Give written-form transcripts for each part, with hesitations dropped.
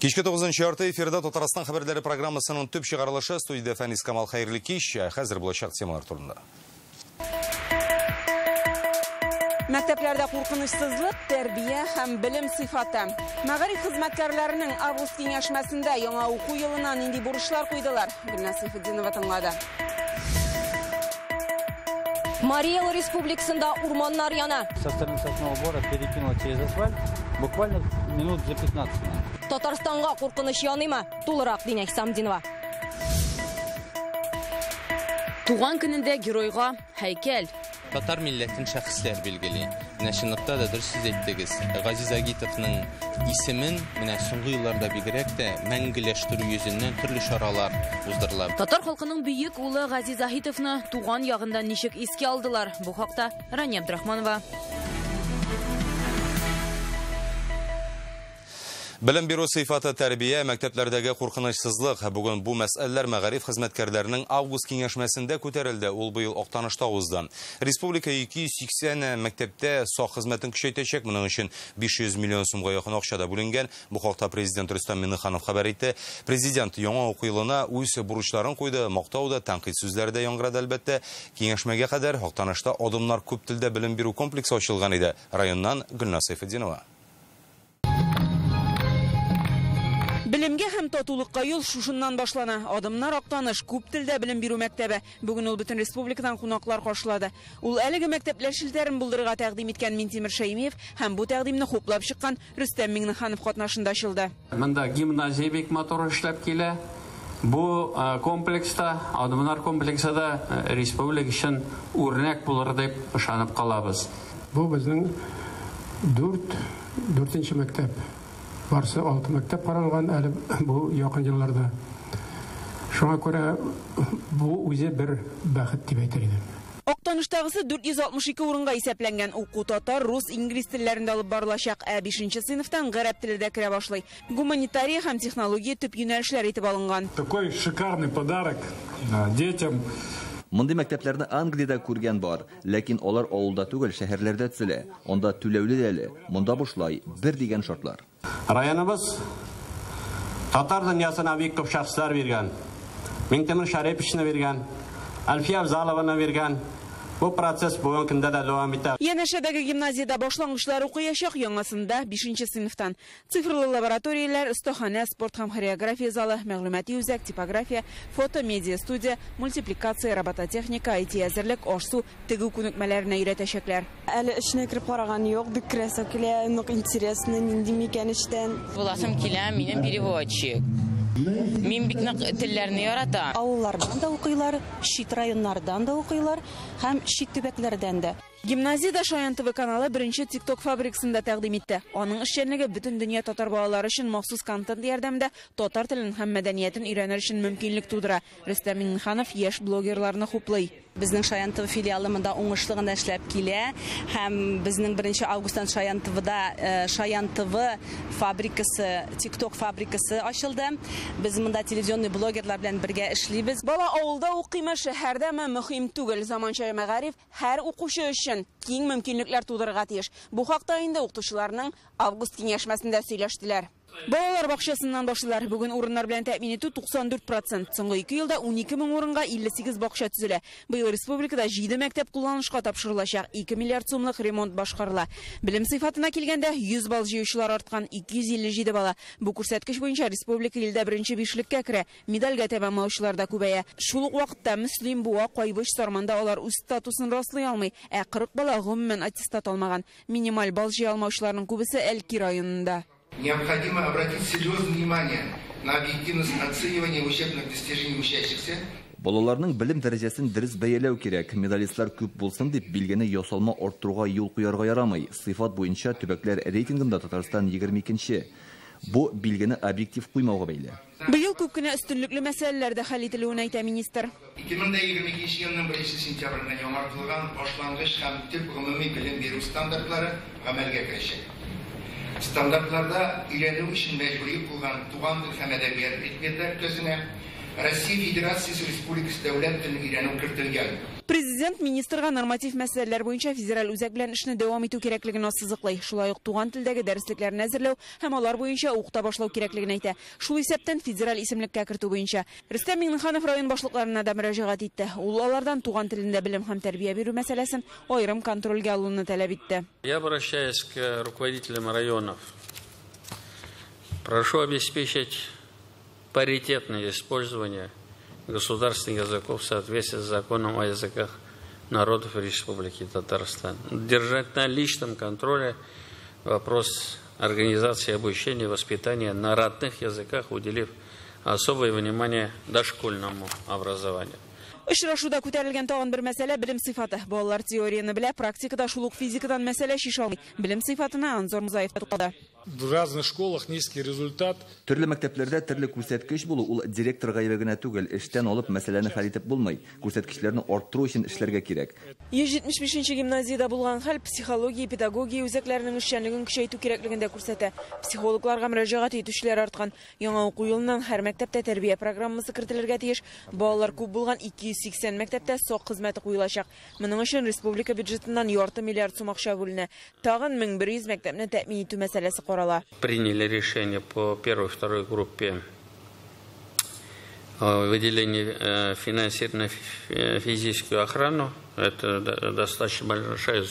Кичке 9:30 эфирда Татарстан хәбәрләре программасының төп чыгарылышы. Студияда Фәнис Камал, хәерле кич. Хәзер булачак темалар турында. Мәктәпләрдә куркынычсызлык, тәрбия һәм белем сыйфаты. Мәгариф хезмәткәрләренең август киңәшмәсендә яңа уку елына нинди бурычлар куйдылар? Гөлназ Сәйфетдинова тыңлады. Марий Эл республикасында урманнар яна. Со стороны Соснового Бора перекинуло через асфальт буквально минут за 15. Татарстанга куркыныч яныймы? Тулырак Динә Хисамдинова. Туган көнендә геройга һәйкәл. Татар милләтен шәхесләр билгели. Менә чынлыкта да дөрес сүз әйттегез. Газиз Загитовның исемен менә соңгы елларда бигрәк тә мәңгеләштерү йөзеннән төрле чаралар уздырыла. Татар халкының бөек улы Газиз Заһитовны туган ягында ничек искә алдылар? Бу хакта Рания Абдрахманова. Белем бирү сыйфаты, тәрбия, мәктәпләрдәге куркынычсызлык. Бүген бу мәсьәләләр мәгариф хезмәткәрләренең август киңәшмәсендә күтәрелде. Ул быел Актанышта узды. Республика 280 мәктәптә сак хезмәтен көчәйтәчәк. Моның өчен 500 миллион сумга якын акча да бүленгән. Бу хакта президент Рөстәм Миңнеханов хәбәр итте. Президент яңа уку елына үз бурычларын куйды. Мактау да, тәнкыйть сүзләре дә яңгырады әлбәттә. Киңәшмәгә кадәр Актанышта Адымнар күп телдә белем бирү комплексы ачылган иде. Районнан Гөлназ Сәйфетдинова. Белемгә һәм татулыкка юл шушыннан башлана. Адымнар Актаныш күп телдә белем бирү мәктәбе. Бүген ул бөтен республикадан кунаклар каршылады. Ул әлеге мәктәпләр челтәрен булдырырга тәкъдим иткән Минтимер Шәймиев һәм бу тәкъдимне хуплап чыккан Рөстәм Миңнеханов катнашында ачылды. Монда гимназия бик матур эшләп килә. Бу комплекста, Адымнар комплексы да республика өчен үрнәк булыр дип ышанып калабыз. Бу безнең дүртенче мәктәп. Барсы 6 мәктәп каралган әле бу якын елларда. Шуңа күрә бу үзе бер бәхет дип әйтер идем. Актаныштагысы 462 урынга исәпләнгән. Уку татар, рус, инглиз телләрендә алып барылачак. Ә 5 сыйныфтан гарәп теле дә керә башлый. Гуманитария һәм технология төп юнәлешләр итеп алынган. Такой шикарный подарок детям. Мондый мәктәпләрне Англиядә күргән бар, ләкин алар авылда түгел, шәһәрләрдә төзелә. Анда түләүле дә әле, монда бушлай, бер дигән шартлар. Районыбыз татар дөньясына бик күп шәхесләр биргән. Миңтимер Шәриповичны биргән, Әлфия Абзалованы биргән. Бу процесс бүгенге көндә дә дәвам итә. Янәшәдәге гимназиядә башлангычлар укыячак, яңасында 5 сыйныфтан. Цифрлы лабораторияләр, остаханә, спорт һәм хореография залы, мәгълүмати үзәк, типография, фото, медиа студия, мультипликация, робототехника, IT әзерлек, аш-су, тегү күнекмәләренә өйрәтәчәкләр. Әле эченә кереп караган юк, бик керәсе килә, нык интересно, нинди микән эчтән. Буласым килә, минем переводчик. Мин бик нык телләрне яратам. Авыллардан да укыйлар, чит районнардан да укыйлар һәм чит төбәкләрдән дә. Гимназиядә Шаян ТВ каналы беренче TikTok фабрикасын да тәкъдим итте. Аның эшчәнлеге бөтен дөнья татар балалары өчен махсус контент ярдәмендә татар телен һәм мәдәниятен өйрәнер өчен мөмкинлек тудыра. Рөстәм Миңнеханов яшь блогерларны хуплый. Безнең Шаян ТВ филиалы монда уңышлы гына эшләп килә һәм безнең 1 августтан Шаян ТВда Шаян ТВ фабрикасы, TikTok фабрикасы ачылды. Без монда телевизионный блогерлар белән бергә эшлибез. Бала авылда укыймы, шәһәрдәме, мөһим түгел. Заманча мәгариф һәр укучы өчен киң мөмкинлекләр тудырырга тиеш. Бу хакта инде укытучыларның август киңәшмәсендә сөйләштеләр. Балалар бакчасыннан башлыйлар. Бүген урыннар белән тәэмин итү 94%. Соңгы 2 елда 12 мең урынга 58 бакча төзелә. Быел республикада 7 мәктәп кулланышка тапшырылачак. 2 миллиард сумлык ремонт башкарыла. Белем сыйфатына килгәндә 100 балл җыючылар арткан 257 бала. Бу күрсәткеч буенча республика илдә беренче бишлеккә керә. Медальгә тәмамлаучылар да күбәя. Шул ук вакытта Мөслим, Буа, Кайбыч, Сарманда алар үз статусын раслый алмый, ә 40 бала гомумән аттестат алмаган. Минималь балл җыя алмаучыларның күбесе Әлки районында. Необходимо обратить серьезное внимание на объективность оценивания учебных достижений учащихся. Балаларның белем дәрәҗәсен дөрес бәяләү кирәк. Медалистлар күп булсын дип билгене ясалма арттыруга юл куярга ярамый. Сыйфат буенча төбәкләр рейтингында Татарстан 22-нче. Бу билгене объектив куймауга бәйле. Быел күп кенә өстенлекле мәсьәләләр дә хәл ителүен әйтә министр. 2022 елның 1 сентябрендә яңартылган башлангыч һәм төп гомуми белем бирү стандартлары гамәлгә керәчәк. Стандартларда өйрәнү өчен мәҗбүри булган туган тел һәм әдәбият предметы өлкәсенә Россия Федерациясе Республикасы дәүләт телен өйрәнү кертелгән. Президент министрга норматив мәсьәләләр буенча федераль үзәк белән эшне дәвам итү кирәклеген ассызыклый. Шулай ук туган телдәге дәреслекләрне әзерләү һәм алар буенча укыта башлау кирәклеген әйтә. Шул исәптән федераль исемлеккә кертү буенча. Рөстәм Миңнеханов район башлыкларына да мөрәҗәгать итте. Ул алардан туган телендә белем һәм тәрбия бирү мәсьәләсен аерым контрольгә алуны таләп итте. Я обращаюсь к руководителям районов. Прошу обеспечить паритетное использование государственных языков в соответствии с законом о языках народов Республики Татарстан. Держать на личном контроле вопрос организации обучения и воспитания на родных языках, уделив особое внимание дошкольному образованию. Очрашуда күтәрелгән тагын бер мәсьәлә белем сыйфаты. Балалар теорияне белә, практикада шул ук физикадан мәсьәлә чишә алмый. Белем сыйфатына Анзор Музаев тукталды. В разных школах низкий результат. Төрле мәктәпләрдә төрле күрсәткеч булу ул директор гаебе генә түгел, эштән алып мәсьәләне хәл итеп булмый. Күрсәткечләрне арттыру өчен эшләргә кирәк. 175нче гимназиядә булган хәл психология, педагогия үзәкләренең эшчәнлеген көчәйтү кирәклеген дә күрсәтә. Психологларга мөрәҗәгать итүчеләр арткан. Яңа уку елыннан һәр мәктәптә тәрбия программасы кертелергә тиеш. Балалар күп булган 280 мәктәптә сак хезмәте куелачак. Моның өчен республика бюджетыннан ярты миллиард сум акча бүленә. Тагын 1100 мәктәпне тәэмин итү мәсьәләсе карала. Приняли решение по первой, второй группе выделения финансирования на физическую охрану. Это достаточно большая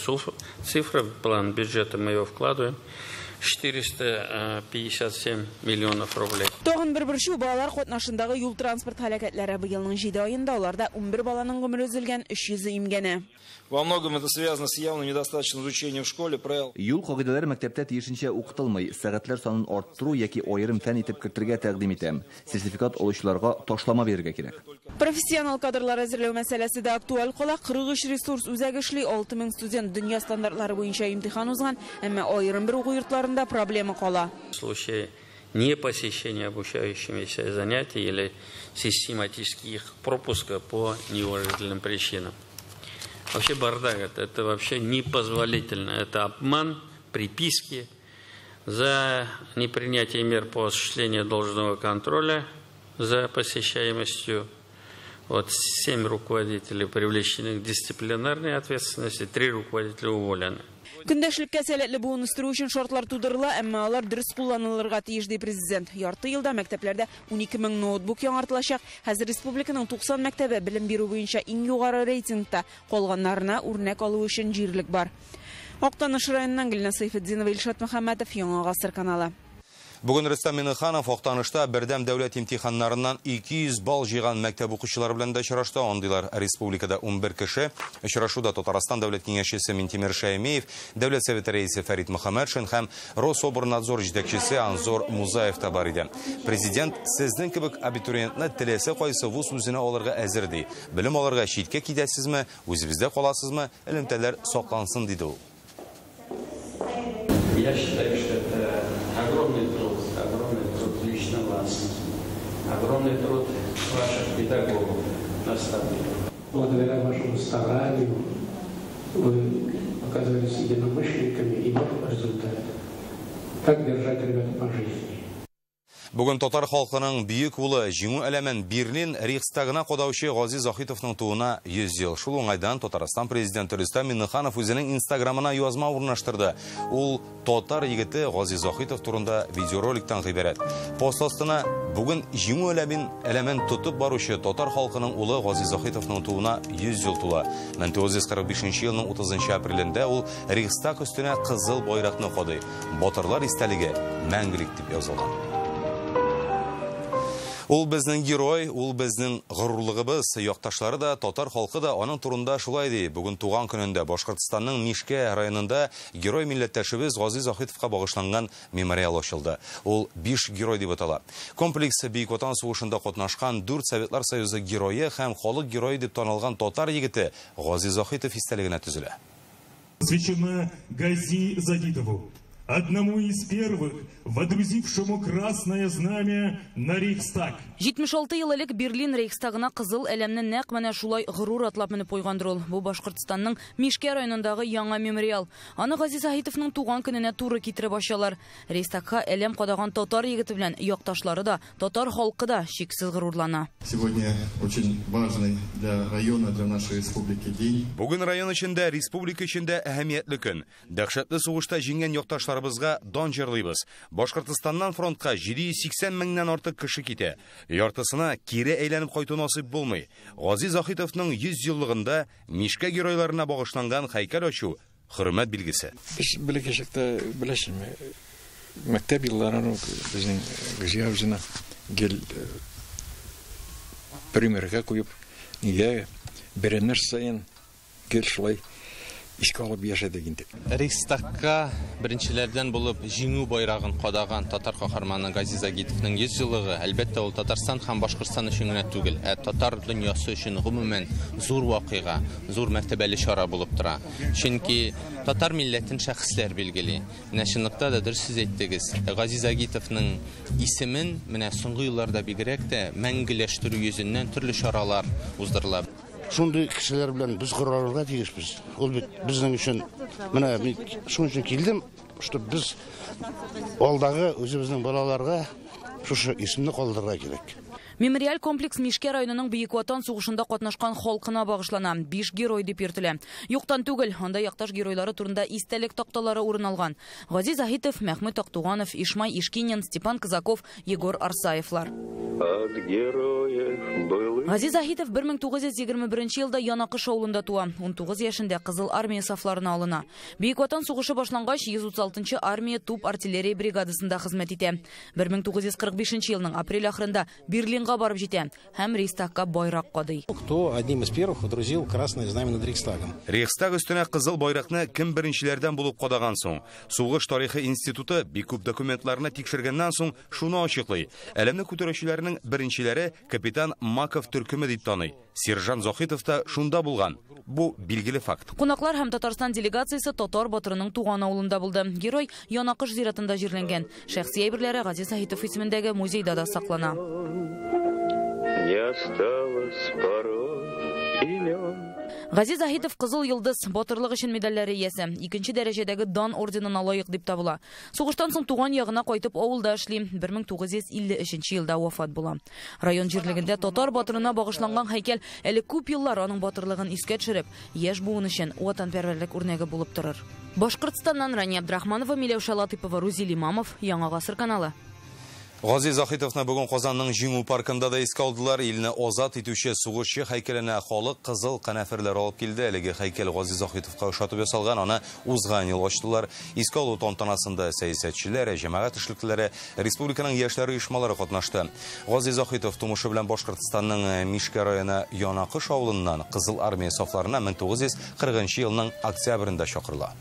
цифра. В план бюджета мы ее вкладываем. 457 миллионов рублей. Тагын бер борчу балалар катнашындагы юл транспорт һәлакәтләре. Быелның 7 аенда аларда 11 баланың гомере өзелгән, 300 имгәнә. Во многом это связано с явно недостаточным изучением в школе правил. Юл кагыйдәләре мәктәптә тиешенчә укытылмый. Сәгатьләр санын арттыру яки аерым фән итеп кертергә тәкъдим итәм. Сертификат алучыларга ташлама бирергә кирәк. Профессионал кадрлар әзерләү мәсьәләсе дә актуаль кала. 43 ресурс үзәге эшли, 6000 студент дөнья стандартлары буенча имтихан узган, әмма аерым бер уку йортларында проблема кала. В случае непосещения обучающимися занятий или систематических их пропуска по неуважительным причинам. Вообще бардак это вообще непозволительно. Это обман, приписки за непринятие мер по осуществлению должного контроля за посещаемостью. Вот 7 руководителей привлечены к дисциплинарной ответственности, 3 руководителя уволены. Көндәшлеккә сәләтле буын үстерү өчен шартлар тудырыла, әмма алар дөрес кулланылырга тиеш, ди президент. Ярты елда мәктәпләрдә 12 мең ноутбук яңартылачак. Хәзер республиканың 90 мәктәбе белем бирү буенча иң югары рейтингта, калганнарына үрнәк алу өчен җирлек бар. Актаныш районыннан Гөлназ Сәйфетдинова, Илшат Мөхәммәтов, Яңа Гасыр каналы. Бүген Рөстәм Миңнеханов Актанышта бердәм дәүләт имтиханнарыннан 200 балл җыйган мәктәп укучылары белән дә очрашты. Андыйлар республикада 11 кеше. Очрашуда Татарстан дәүләт киңәшчесе Минтимер Шәймиев, Дәүләт советы рәисе Фәрит Мөхәммәтшин һәм Рособорнадзор җитәкчесе Анзор Музаев та бар иде. Президент сезнең кебек абитуриентны теләсә кайсы вуз үзенә алырга әзер ди. Белем алырга читкә китәсезме, үзебездә каласызмы, элемтәләр саклансын диде ул. Я считаю, что это огромный труд лично вас, огромный труд ваших педагогов, наставников. Благодаря вашему старанию вы оказались единомышленниками, и вот результат. Так держать, ребята, по жизни. Бүген татар халкының бөек улы Җиңү әләмен Берлин Рейхстагына кадаучы Газиз Заһитовның тууына 100 ел. Шул уңайдан Татарстан президенты Рөстәм Миңнеханов үзенең Инстаграмына язма урнаштырды. Ул татар егете Газиз Заһитов турында видеороликтан гыйбарәт. Пост астына бүген Җиңү әләмен тотып баручы татар халкының улы Газиз Заһитовның тууына 100 ел тула. 1945 елның 30 апрелендә ул Рейхстаг өстенә кызыл байракны кадый. Батырлар истәлеге мәңгелек дип язылган. Ул безнең герой, ул безнең горурлыгыбыз. Якташлары да, татар халкы да аның турында шулай ди. Бүген туган көнендә Башкортстанның Мишкә районында герой милләттәшебез Газиз Заһитовка багышланган мемориал ачылды. Ул 5 герой дип атала. Комплекс Бөек Ватан сугышында катнашкан 4 Советлар Союзы герое һәм халык герое дип танылган татар егете Газиз Заһитов истәлегенә төзелә. Посвящена Гази Загитову, Одному из первых, водрузившему красное знамя на Рейхстаг. 76 ел элек Берлин Рейхстагына кызыл әләмне нәкъ менә шулай горур атлап менеп куйгандыр ул. Бу Башкортстанның Мишкә районындагы яңа мемориал. Аны Газиз Заһитовның туган көненә туры китереп ачалар. Рейхстагка әләм кадаган татар егете белән якташлары да, татар халкы да шиксез горурлана. Сегодня очень важный для района, для нашей республики день. Бүген район өчен дә, республика өчен дә әһәмиятле көн. Дәһшәтле сугышта җиңгән якташларыбызга дан җырлыйбыз. Башкортстаннан фронтка 780 меңнән артык кеше китә. Яртысына кире әйләнеп кайту насыйп булмый. Газиз Заһитовның 100 еллыгында Мишкә геройларына багышланган һәйкәл ачу хөрмәт билгесе. Без бәләкәй чакта, беләсезме, мәктәп елларын ук безнең Гази абзыны гел примерга куеп, нигә беренер саен гел шулай искә алып яшәдек инде. Рейхстагка беренчеләрдән булып җиңү байрагын кадаган татар каһарманы Газиз Загитовның 100 еллыгы, әлбәттә, ул Татарстан һәм Башкортстан өчен генә түгел, ә татар дөньясы өчен гомумән зур вакыйга, зур мәртәбәле чара булып тора. Чөнки татар милләтен шәхесләр билгели. Менә чынлыкта да дөрес сүз әйттегез. Газиз Загитовның исемен менә соңгы елларда бигрәк тә мәңгеләштерү йөзеннән төрле чаралар уздырыла. Шундый кешеләр белән без горурланырга тиешбез. Ул бит безнең өчен, менә мин шуның өчен килдем, что без алдагы үзебезнең балаларга шушы исемне калдырырга кирәк. Мемориаль комплекс Мишкә районының Бөек Ватан сугышында катнашкан халкына багышлана. 5 герой дип йөртелә. Юктан түгел, анда якташ геройлары турында истәлек такталары урын алган. Газиз Заһитов, Мәхмүт Актуганов, Ишмай Ишкинин, Степан Казаков, Егор Арсаевлар. Газиз Заһитов 1921 елда Янакыш авылында туа. 19 яшендә Кызыл армия сафларына алына. Бөек Ватан сугышы башлангач, 136 армия туп артиллерия бригадасында хезмәт итә. 1945 елның апрель ахырында Берлинга барып җитә һәм Рейхстагка байрак кадый. Кто одним из первых водрузил красное знамя над Рейхстагом? Рейхстаг өстенә кызыл байракны кем беренчеләрдән булып кадаган соң? Сугыш тарихы институты бик күп документларны тикшергәннән соң шуны ачыклый. Әләмне күтәрүчеләрнең беренчеләре капитан Маков төркеме дип таный. Сержант Заһитов та шунда булган. Бу билгеле факт. Кунаклар һәм Татарстан делегациясе татар батырының туган авылында булды. Герой Янакыш зиратында җирләнгән. Шәхси әйберләре Газиз Заһитов исемендәге музейда да саклана. Не осталось порой имен. Газиз Заһитов Кызыл Йолдыз батырлык өчен медальләре иясе, икенче дәрәҗәдәге дан орденына лаек дип табыла. Сугыштан соң туган ягына кайтып авылда эшли. 1953 елда вафат була. Район җирлегендә татар батырына багышланган һәйкәл әле күп еллар аның батырлыгын искә төшереп, яшь буын өчен ватанпәрвәрлек үрнәге булып торыр. Башкортстаннан Рания Абдрахманова, Миләүшә Латыпова, Рузил Имамов, Яңа Гасыр каналы. Газиз Заһитовны бүген Казанның Җиңү паркында да искә алдылар. Илне азат итүче сугышчы һәйкәленә халык кызыл канәферләр алып килде. Әлеге һәйкәл Газиз Заһитовка ошатып ясалган, аны узган ел ачтылар. Искә алу тантанасында сәясәтчеләр, җәмәгать эшлеклеләре, республиканың яшьләр оешмалары катнашты. Газиз Заһитов тумышы белән Башкортстанның Мишкә районы Янакыш авылыннан Кызыл армия сафларына 1940 елның октябрендә чакырыла.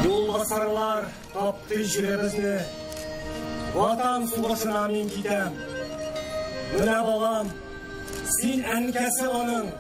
Юлбасарлар тапты җиребезне. Ватан сугышына мин китәм. Менә балам, син әнкәсе аның.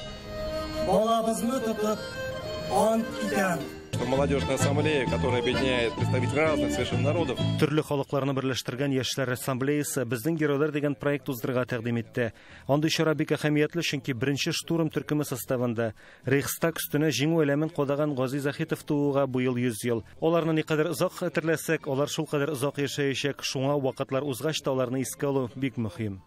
Балабызны тотып ант итәм. Молодежная ассамблея, которая объединяет представителей разных совершенно народов. Төрле халыкларны берләштергән яшьләр ассамблеясы безнең геройлар дигән проект уздырырга тәкъдим итте. Андый чара бик әһәмиятле, чөнки беренче штурм төркеме составында Рейхстаг өстенә җиңү әләмен кадаган Газиз Заһитов тууга быел 100 ел. Аларны никадәр озак хәтерләсәк, алар шулкадәр озак яшәячәк. Шуңа вакытлар узгач та аларны искә алу бик мөһим.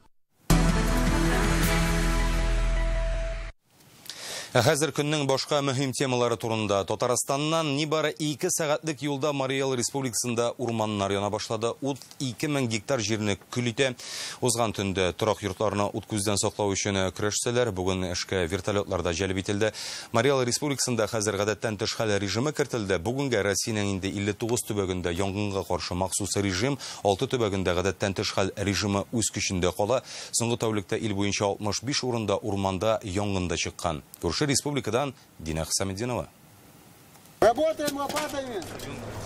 Хәзер көннең башка мөһим темалары турында. Татарстаннан нибары 2 сәгатьлек юлда Марий Эл Республикасында урманнар яна башлады. Ут 2000 гектар җирне көл итә. Узган төндә торак йортларны ут күздән саклау өчен көрәшсәләр, бүген эшкә вертолетлар да җәлеп ителде. Марий Эл Республикасында хәзер гадәттән тыш хәл режимы кертелде. Бүгенгә Россиянең инде 59 төбәгендә янгынга каршы махсус режим, 6 төбәгендә гадәттән тыш хәл режимы үз көчендә кала. Соңгы тәүлектә ил буенча 65 урында урманда янгын да чыккан. Күрше республикадан Дина Хисаметдинова. Работаем лопатами.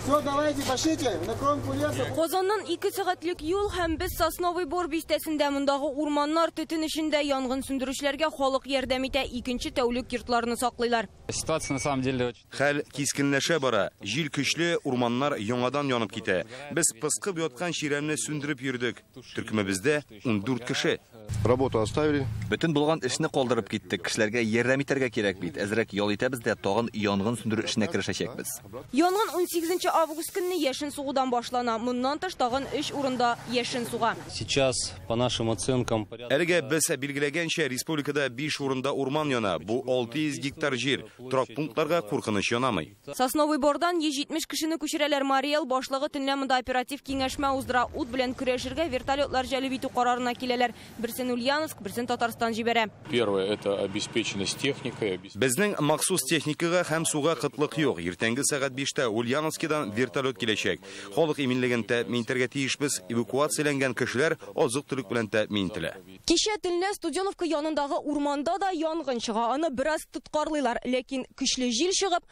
Все, давайте, пошлите на кромку леса. Казаннан 2 сәгатьлек юл һәм без Сосновый Бор бистәсендә. Мондагы урманнар төтен эчендә. Янгын сүндерүчеләргә халык ярдәм итә. Икенче тәүлек йортларны саклыйлар. Ситуация на самом деле очень... Хәл кискенләшә бара. Җил көчле, урманнар яңадан янып китә. Без пыскып яткан чирәмне сүндереп йөрдек. Төркемебездә 14 кеше. Работу оставили. Бөтен булган эшне калдырып киттек. Кешеләргә ярдәм итәргә кирәк бит. Әзрәк ял итәбез дә тагын янгын сүндерү эшенә керешәчәкбез. Янгын 18 август көнне яшен сугудан башлана. Моннан тыш тагын 3 урында яшен суга. Сейчас, по нашим оценкам, порядка... Әлегә без билгеләгәнчә, республикада 5 урында урман яна. Бу 600 гектар җир. Торак пунктларга куркыныч янамый. Сосновый Бордан 170 кешене күчерәләр. Марий Эл башлыгы төнлә монда оператив киңәшмә уздыра. Ут белән көрәшергә вертолетлар җәлеп итү карарына киләләр. Берсен Ульяновск, берсен Татарстан җибәрә. Первое это обеспеченность техникой. Безнең махсус техникага һәм суга кытлык юк. Иртәнге сәгать 5-тә Ульяновскидан вертолет киләчәк. Халык иминлеген тәэмин итәргә тиешбез. Эвакуацияләнгән кешеләр азык-төлек белән тәэмин ителә. Кичә төнлә Студеновка янындагы урманда да янгын чыга. Аны бераз тоткарлыйлар, ләкин көчле җил чыгып,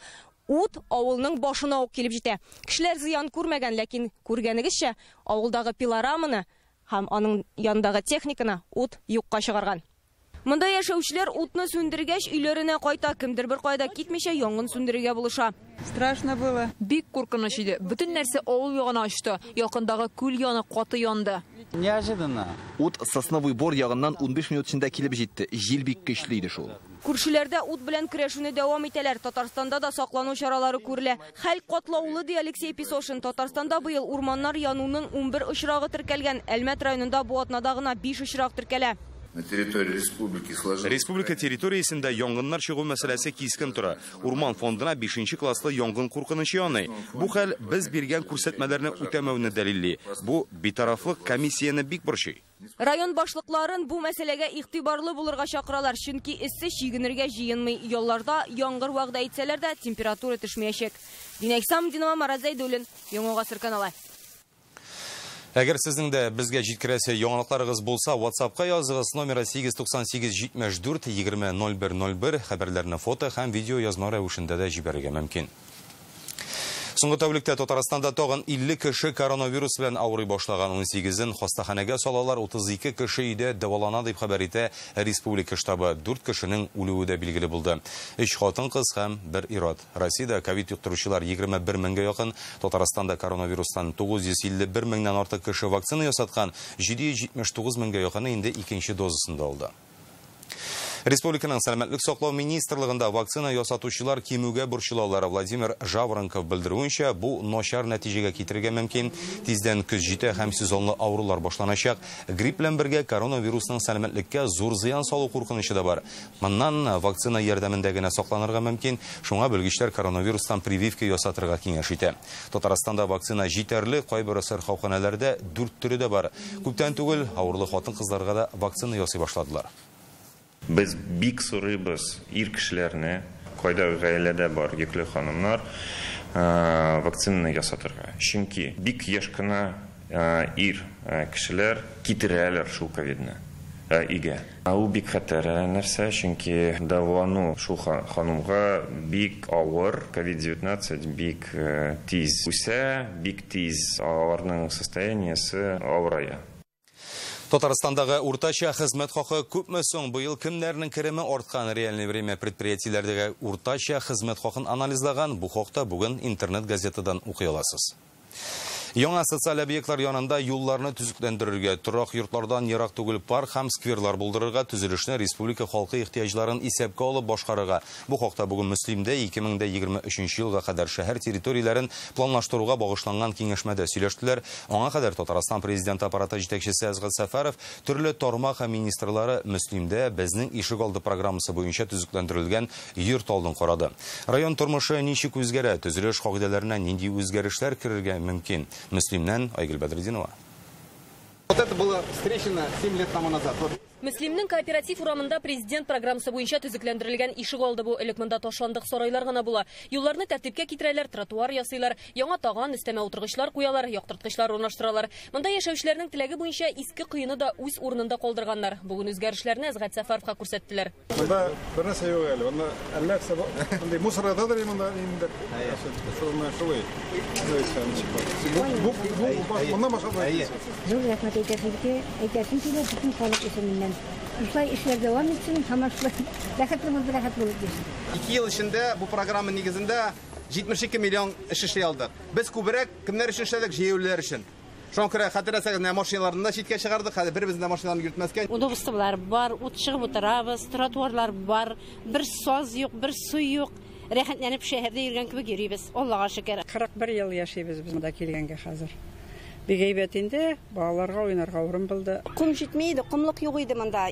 ут авылның башына ук килеп җитә. Кешеләр зыян күрмәгән, ләкин күргәнегезчә, авылдагы пилораманы һәм аның янындагы техниканы ут юкка чыгарган. Монда яшәүчеләр утны сүндергәч өйләренә кайта, кемдер бер кайда китмичә янгын сүндерергә булыша. Страшно было. Бик куркыныч иде. Бөтен нәрсә авыл ягына очты. Якындагы күл яны каты янды. Неожиданно. Ут Сосновый Бор ягыннан 15 минут эчендә килеп җитте. Җил бик көчле иде шул. Күршеләрдә ут белән көрәшүне дәвам итәләр. Татарстанда да саклану чаралары күрелә. Хәл катлаулы, ди Алексей Песошин. Татарстанда быел урманнар януның 11 очрагы теркәлгән. Әлмәт районында бу атнада гына 5 очрак теркәлә. На территории республики сложилось. Республика территориясендә янгыннар чыгу мәсьәләсе кискен тора. Урман фондына 5 класслы янгын куркынычы яный. Бу хәл без биргән күрсәтмәләрне үтәмәүне дәлилли. Бу битарафлык комиссияне бик борчый. Район башлыкларын бу мәсьәләгә игътибарлы булырга чакыралар, чөнки эссе чигенергә җыенмый. Ялларда яңгыр вәгъдә итсәләр дә температура төшмәячәк. Динә Исламдинова, Марат Зәйдуллин, Яңа Гасыр каналы. Әгәр сезнең дә безгә җиткерәсе яңалыкларыгыз булса, WhatsApp-ка языгыз номеры 898 74 20 01 01. Хәбәрләрне фото һәм видео язма рәвешендә дә җибәрергә мөмкин. Соңгы тәүлектә Татарстанда тагын 50 кеше коронавирус белән авырый башлаган. 18-ен хастаханәгә салалар, 32 кеше өйдә дәвалана дип хәбәр итә республика штабы. 4 кешенең үлүе дә билгеле булды. 3 хатын-кыз һәм 1 ир-ат. Россиядә ковид йоктыручылар 21 меңгә якын, Татарстанда коронавирустан 951 меңнән артык кеше вакцина ясаткан, 779 меңгә якыны инде икенче дозасын да алды. Республиканың сәламәтлек саклау министрлыгында вакцина ясатучылар кимүгә борчылалар. Владимир Жаворонков белдерүенчә, бу начар нәтиҗәгә китерергә мөмкин. Тиздән көз җитә һәм сезонлы авырулар башланачак. Грипп белән бергә коронавирусның сәламәтлеккә зур зыян салу куркынычы да бар. Моннан вакцина ярдәмендә генә сакланырга мөмкин. Шуңа белгечләр коронавирустан прививка ясатырга киңәш итә. Татарстанда вакцина җитәрлек, кайбер сырхауханәләрдә 4 төре дә бар. Күптән түгел авырлы хатын-кызларга да вакцина ясый башладылар. Без бик сорыйбыз ир кешеләрне, кайда гаиләдә бар йөкле ханымнар, вакцинаны ясатырга. Чөнки бик еш кына ир кешеләр китерәләр шул ковидны өйгә. Ул бик хәтәр нәрсә, чөнки дәвалану шул ханымга бик авыр, ковид-19 бик тиз үсә, бик тиз аларның состояниесе авырая. Татарстандагы уртача хезмәт хакы күпме соң? Быел кемнәрнең кереме арткан? Реальное время предприятиеләрдәге уртача хезмәт хакын анализлаган. Бу хакта бүген интернет газетадан укый аласыз. Яңа социаль объектлар янында юлларны төзекләндерергә, торак йортлардан ерак түгел парк һәм скверлар булдырырга, төзелешне республика халкы ихтыяҗларын исәпкә алып башкарырга. Бу хакта бүген Мөслимдә 2023 елга кадәр шәһәр территорияләрен планлаштыруга багышланган киңәшмәдә сөйләштеләр. Аңа кадәр Татарстан президенты аппараты җитәкчесе Әсгать Сәфәров, төрле тармак һәм министрлары Мөслимдә безнең ишек алды программасы буенча төзекләндерелгән йорт алдын карады. Район тормышы ничек үзгәрә, төзелеш кагыйдәләренә нинди үзгәрешләр керергә мөмкин? Мөслимнән Айгөл Бәдретдинова. Вот это было встречено 7 лет тому назад. Вот. Мөслимнең кооператив урамында президент программасы буенча төзекләндерелгән ишегалды бу. Элек монда ташландык сарайлар гына була. Юлларны тәртипкә китерәләр, тротуар ясыйлар, яңа таган, өстәмә утыргычлар куялар, яктырткычлар урнаштыралар. Монда яшәүчеләрнең теләге буенча иске коены да үз урынында калдырганнар. Бүген үзгәрешләрне Әзгать Сәфәровка күрсәттеләр. Монда бер нәрсә юк әле. Монда әллә монда мусор ятадыр монда инде. Шуны шулай. Бу моннан башка. Зур рәхмәт әйтәсем килә бөтен халык исеменнән. Шулай эшләр дәвам итсен, һәм шулай рәхәтле булып, рәхәт булып йөрсен. 2 ел эчендә бу программа нигезендә 72 миллион эш эшли алдык. Без күбрәк кемнәр өчен эшләдек? Җәяүлеләр өчен. Шуңа күрә хәтерләсәгез, менә машиналарны да читкә чыгардык, хәзер беребезнең дә машиналарны йөртмәскә. Удобстволар бар, ут чыгып утырабыз, тротуарлар бар, бер саз юк, бер су юк. Рәхәтләнеп шәһәрдә йөргән кебек йөрибез. Аллага шөкер. 41 ел яшибез без монда килгәнгә хәзер. Бик әйбәт инде, балаларга уйнарга урын булды. Ком җитми иде, комлык юк иде монда.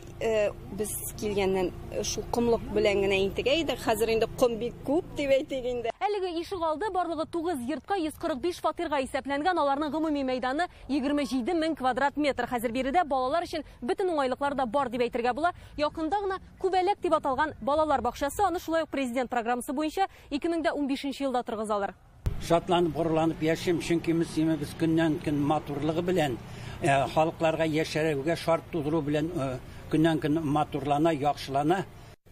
Без килгәннән шул комлык белән генә интегә идек. Хәзер инде ком бик күп дип әйтик инде. Әлеге ишегалды барлыгы 9 йортка 145 фатирга исәпләнгән. Аларның гомуми мәйданы 27 мең квадрат метр. Хәзер биредә балалар өчен бөтен уңайлыклар да бар дип әйтергә була. Якында гына Күбәләк дип аталган балалар бакчасы, аны шулай ук президент программасы буенча 2015 елда торгызалар. Шатланып, горурланып яшим, чөнки Мөслимебез көннән-көн матурлыгы белән, халыкларга яшәргә шарт тудыру белән көннән-көн матурлана, яхшылана.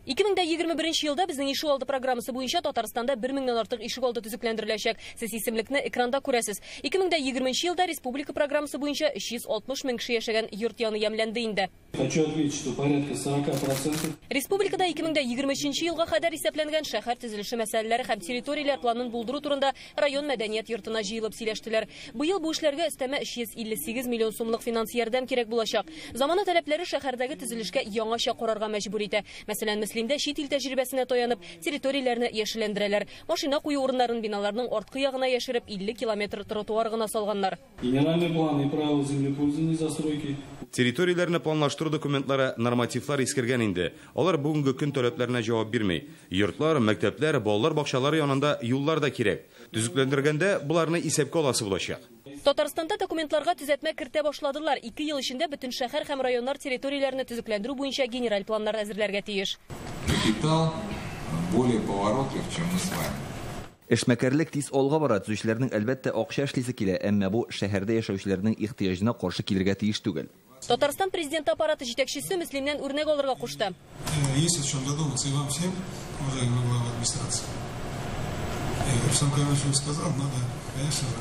2021 елда безнең ишегалды программасы буенча Татарстанда 1000-нән артык ишегалды төзекләндереләчәк. Сез исемлекне экранда күрәсез. 2020 елда республика программасы буенча 360 мең кеше яшәгән йорт яны ямьләнде инде. Хочу отметить, что порядка 40%. Республикада 2023 елга кадәр исәпләнгән шәһәр төзелеше мәсьәләләре һәм территорияләр планын булдыру турында район мәдәният йортына җыелып сөйләштеләр. Быел бу эшләргә өстәмә 358 миллион сумлык финанс ярдәм кирәк булачак. Замана таләпләре шәһәрдәге төзелешкә яңача карарга мәҗбүр итә. Мәсәлән, Мөслимдә чит ил тәҗрибәсенә таянып, территорияләрне яшелләндерәләр. Машина кую урыннарын биналарның арткы ягына яшереп 50 километр тротуар гына салганнар. Генеральный план и правила землепользования застройки. Территорияләрне планлаштыру документлары, нормативлар искергән инде. Алар бүгенге көн таләпләренә җавап бирми. Йортлар, мәктәпләр, балалар бакчалары янында юллар да кирәк. Төзекләндергәндә буларны исәпкә аласы булачак. Татарстанда документларга төзәтмә кертә башладылар. 2 ел эчендә бөтен шәһәр һәм районнар территорияләрне төзекләндерү буенча генераль планнар әзерләргә тиеш. Капитал более поворотлив, чем мы с вами. Эшмәкәрлек тиз алга бара, төзүчеләрнең әлбәттә акча эшлисе килә, әмма бу шәһәрдә яшәүчеләрнең ихтыяҗына каршы килергә тиеш түгел. Татарстан президенты аппараты җитәкчесе Мөслимнән үрнәк алырга кушты. Есть о чем задуматься и вам всем, уважаемый глава администрации. Рустам Камилевич сказал, надо, конечно же,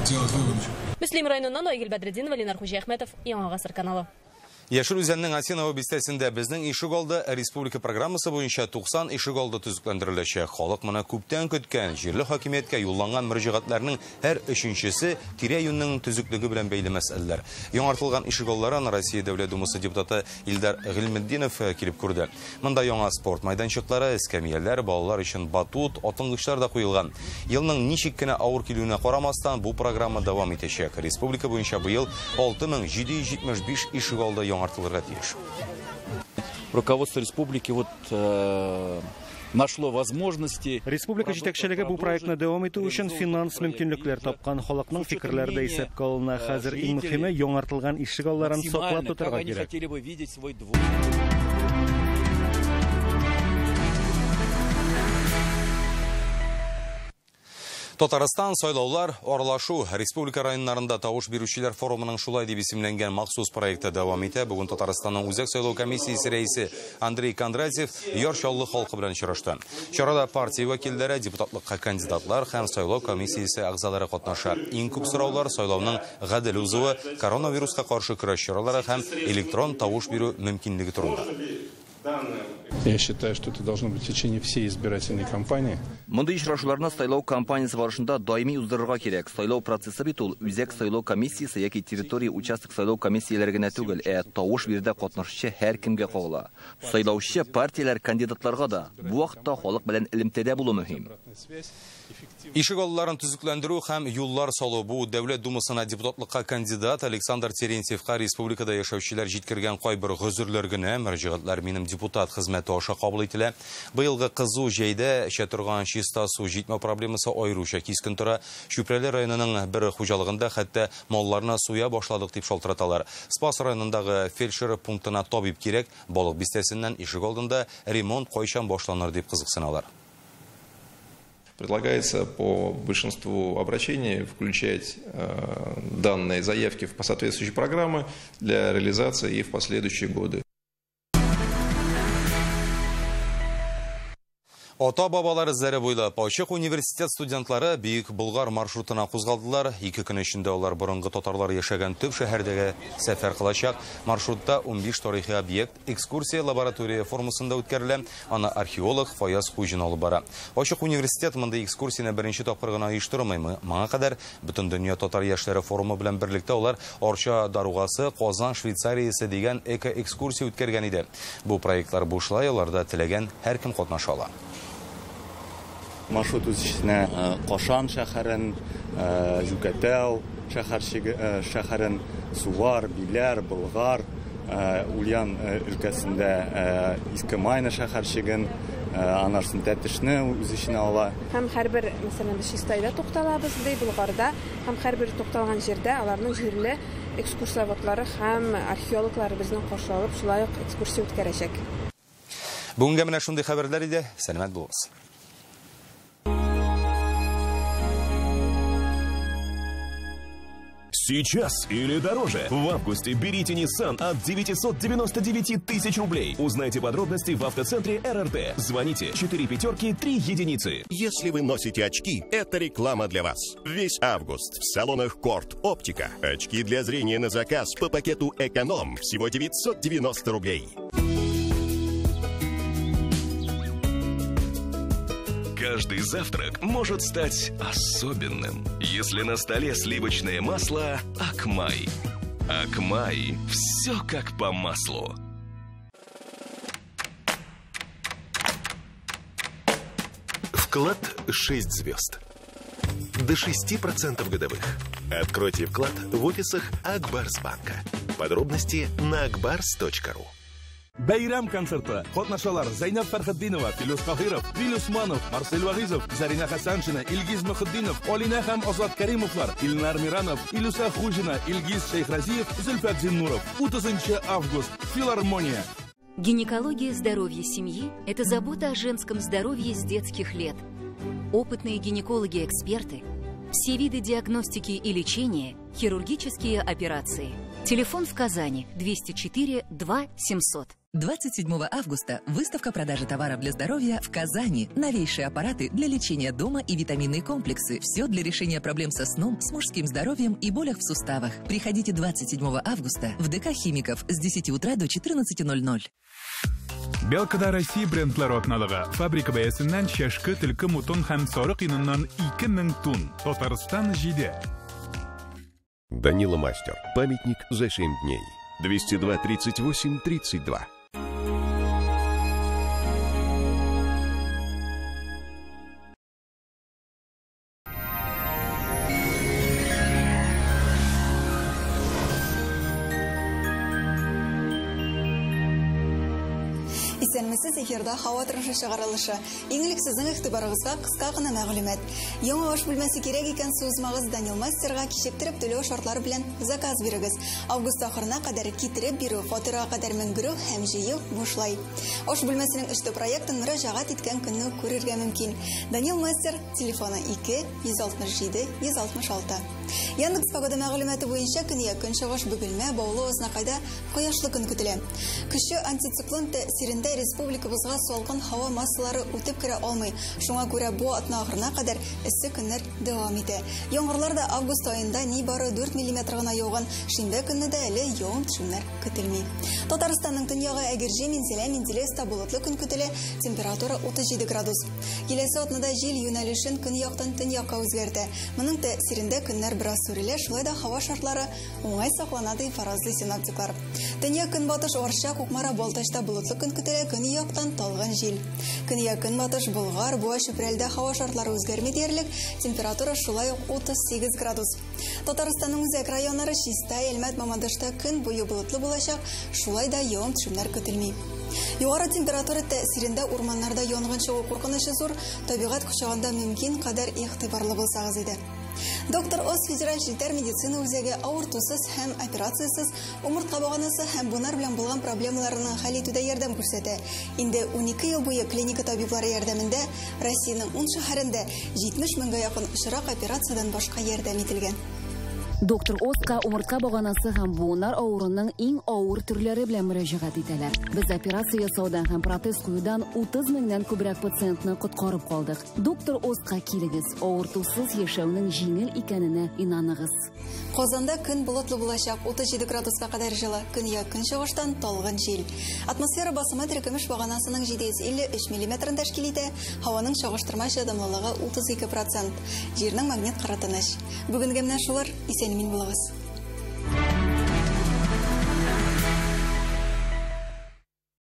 делать выводы. Мөслим районыннан Айгөл Бәдретдинова, Ленар Хуҗиәхмәтов, Яңа Гасыр каналы. Яшел Үзәннең Осиново бистәсендә безнең ишегалды республика программасы буенча 90 ишегалды төзекләндереләчәк. Халык моны күптән көткән. Җирле хакимияткә юлланган мөрәҗәгатьләрнең һәр өченчесе тирә-юньнең төзеклеге белән бәйле мәсьәләләр. Яңартылган ишегалларын Россия Дәүләт Думасы депутаты Илдар Гыйльметдинов килеп күрде. Монда яңа спорт майданчыклары, эскәмияләр, балалар өчен батут, атынгычлар да куелган. Елның ничек кенә авыр килүенә карамастан, бу программа дәвам итәчәк. Республика буенча быел 6775 ишегалды яңартылырга тиеш. Руководство республики вот нашло возможности. Республика җитәкчелеге бу проектны дәвам итү өчен финанс мөмкинлекләр тапкан. Халыкның фикерләре дә исәпкә алына. Хәзер иң мөһиме яңартылган ишегалларын саклап тотарга кирәк. Хотели бы видеть свой двор. Татарстан сайлаулар аралашу республика районнарында тавыш бирүчеләр форумының шулай дип исемләнгән махсус проекты дәвам итә. Бүген Татарстанның Үзәк сайлау комиссиясе рәисе Андрей Кондратьев Яр Чаллы халкы белән очрашты. Чарада партия вәкилләре, депутатлыкка кандидатлар һәм сайлау комиссиясе әгъзалары катнаша. Иң күп сораулар сайлауның гадел узуы, коронавируска каршы көрәш чаралары һәм электрон тавыш бирү мөмкинлеге турында. Я считаю, что это должно быть в течение всей избирательной кампании. Мондый очрашуларны сайлау кампаниясе барышында даими уздырырга кирәк. Сайлау процессы бит ул үзәк сайлау комиссиясе яки территория участок сайлау комиссияләре генә түгел, ә тавыш бирүдә катнашучы һәркемгә кагыла. Сайлаучы партияләр кандидатларга да бу вакытта халык белән элемтәдә булу мөһим. Ишегалларын төзекләндерү һәм юллар салу бу Дәүләт Думасына депутатлыкка кандидат Александр Терентьевка республикада яшәүчеләр җиткергән кайбер гозерләр генә. Мөрәҗәгатьләр минем депутат хезмәте пункты аша кабул ителә. Быелгы кызу җәйдә эчә торган чиста су җитмәү проблемасы аеруча кискен тора. Чүпрәле районының бер хуҗалыгында хәтта малларны суя башладык дип шалтыраталар. Спас районындагы фельдшер пунктына табиб кирәк, Балык бистәсеннән ишек алдында ремонт кайчан башланыр дип кызыксыналар. Предлагается по большинству обращений включать данные заявки в соответствующие программы для реализации и в последующие годы. Ата-бабалар эзләре буйлап Ачык университет студентлары Бөек Болгар маршрутына кузгалдылар. 2 көн эчендә алар борынгы татарлар яшәгән төп шәһәрдәге сәфәр кылачак. Маршрутта 15 тарихи объект экскурсия лаборатория формасында үткәрелә. Аны археолог Фаяз Хуҗин алып бара. Ачык университет мондый экскурсияне беренче тапкыр гына оештырмый. Моңа кадәр Бөтендөнья татар яшьләре форумы белән берлектә алар Арча даругасы, Казан Швейцариясе дигән эко-экскурсия үткәргән иде. Бу проектлар бушлай, аларда теләгән һәркем катнаша ала. Маршрут үз эченә Кашан шәһәрен, Җүкәтәү шәһәрен, Сувар, Биләр, Болгар, Ульян өлкәсендә Иске Майна шәһәрчеген, анарсын Тәтешне үз эченә ала. Һәм һәрбер, мәсәлән, без Чистайда тукталабыз, ди, Болгарда, һәм һәрбер тукталган җирдә аларның җирле экскурсоводлары һәм археологлары безне каршы алып, шулай ук экскурсия үткәрәчәк. Бүгенгә менә шундый хәбәрләр иде. Сәламәт булыгыз. Сейчас или дороже. В августе берите Nissan от 999 тысяч рублей. Узнайте подробности в автоцентре РРТ. Звоните 4 5 3 единицы. Если вы носите очки, это реклама для вас. Весь август в салонах Корт Оптика. Очки для зрения на заказ по пакету «Эконом» всего 990 рублей. Каждый завтрак может стать особенным, если на столе сливочное масло «Акмай». «Акмай» – все как по маслу. Вклад 6 звезд. До 6% годовых. Откройте вклад в офисах Акбарсбанка. Подробности на akbars.ru. Бәйрәм концерты. Катнашалар Зәйнәб Фәрхетдинова, Филүс Каһиров, Вил Усманов, Марсель Вагизов, Зарина Хәсәншина, Илгиз Мөхетдинов, Алинә һәм Азат Каримовлар, Илнар Миранов, Илюса Хуҗина, Илгиз Шәйхразиев, Зөлфәт Зиннуров. 30 август. Филармония. Гинекология здоровья семьи – это забота о женском здоровье с детских лет. Опытные гинекологи-эксперты, все виды диагностики и лечения, хирургические операции. Телефон в Казани 204 2 700. 27 августа выставка продажи товаров для здоровья в Казани. Новейшие аппараты для лечения дома и витаминные комплексы. Все для решения проблем со сном, с мужским здоровьем и болях в суставах. Приходите 27 августа в ДК «Химиков» с 10 утра до 14:00. Белкада Россия брендлары атналыгы. Фабрика бәясеннән чәшке, төлке, мутон һәм сарык йоныннан 2000 тонн. Татарстан 7. Данила Мастер. Памятник за 7 дней. 202 38 32. Исәнмесез, эфирда һава торышы чыгарылышы. Иң элек сезнең игътибарыгызга кыска гына мәгълүмат. Яңа аш бүлмәсе кирәк икән, сузмагыз Данил Мастерга кичектереп түләү шартлары белән заказ бирегез. Август ахырына кадәр китереп бирү, фатирга кадәр менгерү һәм җыю бушлай. Аш бүлмәсенең эште проектын мөрәҗәгать иткән көнне күрергә мөмкин. Данил Мастер телефоны 2 167 166. Яндекс погода мәгълүматы буенча көньяк көнчыгыш Бөгелмә, Баулы, Азнакайда кояшлы көн көтелә. Көчле антициклон тәэсирендә республикабызга салкын һава массалары үтеп керә алмый. Шуңа күрә бу атна ахырына кадәр эссе көннәр дәвам итә. Яңгырлар да август аенда нибары 4 миллиметр гына яуган. Шимбә көнне дә әле явым-төшемнәр көтелми. Татарстанның төньягы Әгерҗе, Минзәлә, Менделеевста болытлы көн көтелә. Температура 37 градус. Киләсе атнада җил юнәлешен көньяктан төньякка үзгәртә. Моның тәэсирендә көннәр бераз сүрелә, шулай да һава шартлары уңай саклана дип фаразлый синоптиклар. Төньяк көнбатыш Арча, Кукмара, Балтачта болытлы көн көтелә, көньяктан талгын җил. Көньяк көнбатыш Болгар, Буа, Чүпрәлдә һава шартлары үзгәрми диярлек, температура шулай ук 38 градус. Татарстанның үзәк районнары Чистай, Әлмәт, Мамадышта көн буе болытлы булачак, шулай да явым-төшемнәр көтелми. Югары температура тәэсирендә урманнарда янгын чыгу куркынычы зур, табигать кочагында мөмкин кадәр игътибарлы булсагыз иде. Доктор Оз федераль челтәр медицина үзәге авыртусыз һәм операциясез умыртка баганасы һәм бунар белән булган проблемаларны хәл итүдә ярдәм күрсәтә. Инде 12 ел буе клиника табиблары ярдәмендә Россиянең 10 шәһәрендә 70 меңгә якын очрак операциядән башка ярдәм ителгән. Доктор Озка умыртка баганасы һәм буыннар авыруының иң авыр төрләре белән мөрәҗәгать итәләр. Без операция ясаудан һәм протез куюдан 30 меңнән күбрәк пациентны коткарып калдык. Доктор Озка килегез, авыртусыз яшәүнең җиңел икәненә инаныгыз. Казанда көн болытлы булачак, 37 градуска кадәр җылы, көньяк көнчыгыштан талгын җил. Атмосфера басымы теркемеш баганасының 753 миллиметрын тәшкил итә, һаваның чагыштырмача дымлылыгы 32%. Җирнең магнит кыры тыныч. Бүгенгә менә шулар, исән-имин булыгыз.